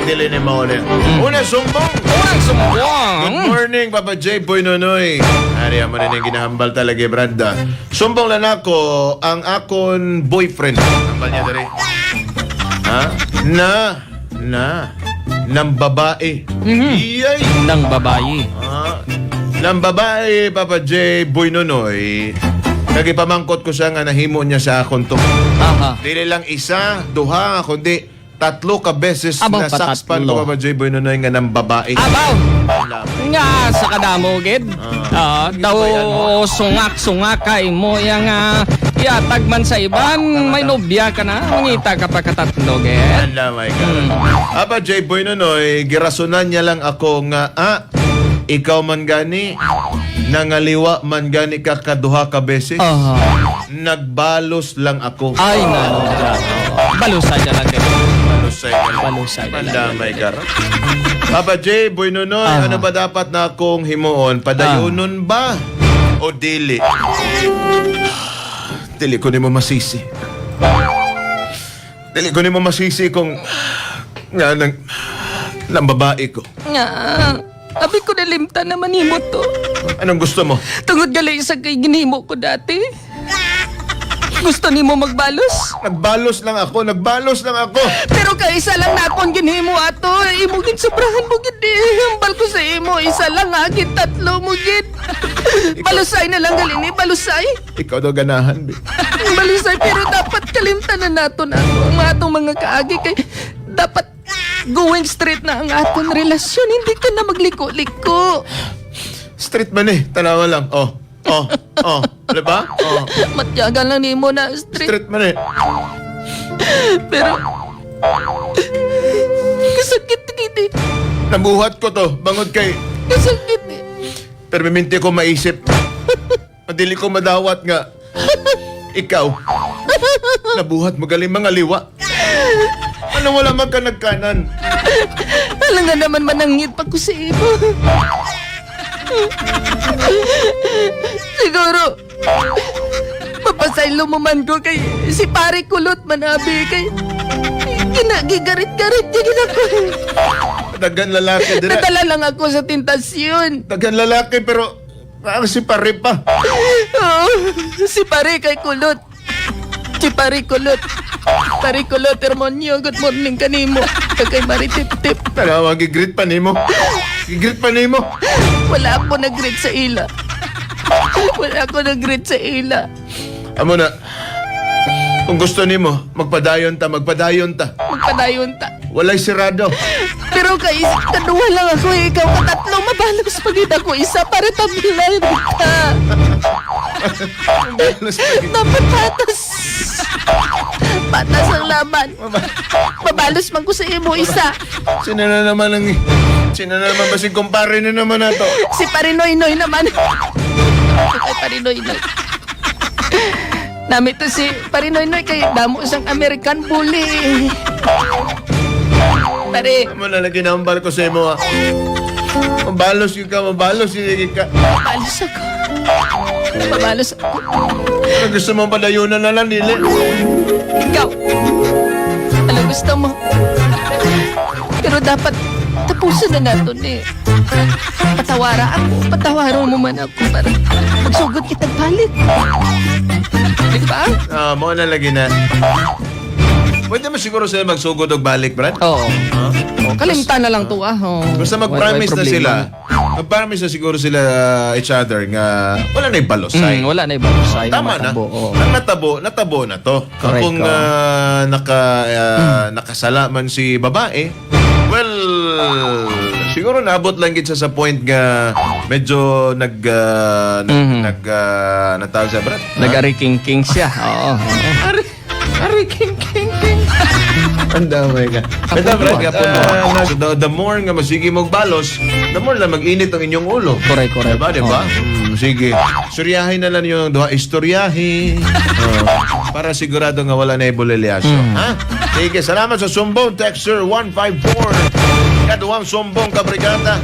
Dili ni mauli. Una sumbong. Unang sumbong. Good morning, Papa J. Boy Nonoy. Ari, amo na yung ginahambal talaga, Brad. Sumbong lang ako ang akon boyfriend. Hambal niya diri. Ha? Na, na, ng babae. Iyay! Ng babae. Ah, ng babae, Papa J. Boy Nonoy. Nagipamangkot ko siya nga nahimo niya sa akon to. Dili lang isa, duha, kundi tatlo ka beses Abaw, na sakspan patatlo. ko, Papa J. Boy Nonoy, nga ng babae. Abaw! Wala. Nga sa kadamo gid. Ah, daw sungak-sungak kay mo yang yatag man sa iban, may nobya ka na, mangita ka pa katatlo gid. Ala, my God. Aba, J. Boy Nonoy, girasunan niya lang ako nga, ikaw man gani, nangaliwa man gani ka kaduha ka beses. Nagbalos lang ako. Ay na. Balusay na lang gid. Balusay ka lang. Balusay na lang. Pandamay ka rin. Papa J. Boy Nonoy, ano ba dapat na akong himuon? Padayonon ba? O dili? Dili ko nimo masisi. Dili ko nimo masisi kung nga ng babae ko. Nga. Abi ko nalimtan naman nimo to. Anong gusto mo? Tungod gali sa kay ginhimo ko dati. Gusto nimo magbalos? Nagbalos lang ako, nagbalos lang ako. Pero kay isa lang nakon ginhimo ato, imo gid sobrahan mo gid eh. Hambal ko sa imo, isa lang agin tatlo mo gid. Balusay na lang galini, balusay. Ikaw daw ganahan, bi. Balusay, pero dapat kalimtan na nato na ato ang atong mga kaagi kay dapat going straight na ang aton relasyon, hindi ka na magliko-liko. Street man eh, tanawa lang. Oh. Diba? Oh. Matyagan lang nimo na straight, Street man eh. Pero kasakit gid eh. Nabuhat ko to, bangod kay Kasakit eh. Pero minti ko maisip. Madili ko madawat nga. Ikaw, nabuhat mo galing mga liwa. Ano wala man ka nagkanan? Alam nga naman manangit pa ko sa imo. Siguro, mapasaylo mo man ko kay si pare kulot manabi kay ginagigarit-garit niya gid ako. Dagan lalaki dira. Nadala lang ako sa tentasyon. Dagan lalaki pero parang si pare pa. Oo, si pare kay kulot. Si pare kulot. Pare kulot, Hermonio, good morning kanimo. Kay Maritip-tip. Tanawa, gigreet pa nimo. Gigreet pa nimo. Wala ako nag-greet sa ila. Wala ako nag-greet sa ila. Amo na. Kung gusto nimo, magpadayon ta, magpadayon ta. Magpadayon ta. Walay sirado. Pero kay kaduha lang ako eh. Ikaw katatlo, mabalos pagid ako isa para tabilan ka. Dapat patas. Patas ang laban. Mabalos man ko sa imo isa. Sino na naman ang... Sino na naman ba si kumpare na naman na to? Si Parinoy-Noy naman. Kay Parinoy-Noy. Nami to si Parinoy-Noy kay damo isang American bully. Pare, Amo na lagi nambal ko sa imo ha. Mabalos yun ka, mabalos yun ka. Mabalos ako. Mabalos ako. Ano gusto mo padayunan na lang, dili? Ikaw. Ano gusto mo? Pero dapat tapusin na natin eh. Patawara ako. Patawaran mo man ako para magsugod kitang balik. Di ba? Ah, mo na lagi na. Pwede mo siguro sila magsugod og balik, Brad? Oo. Huh? Oh, kalimtan na lang to ah. Oh. Basta mag-promise na sila. Mag-promise na siguro sila each other nga wala na ibalosay. Wala na ibalusay. Tama na. Oo. Ang natabo, natabo na to. Correct, Kung oo. Nakasala man si babae, well, siguro naabot lang gid siya sa point nga medyo nag natawag sa Brad. Nag-ariking-king siya. Oo. Ari, ari, king, king, king. Ang damay ka. Basta, Brad, the more nga masige mong balos, the more na mag-init ang inyong ulo. Correct, correct. Diba, diba? Sige. Suryahin na lang yung duha. Istoryahin. Oh, para sigurado nga wala na ibulilyaso. Ha? Sige, salamat sa sumbong. Texter 154. Kaduwang sumbong, kabrigada.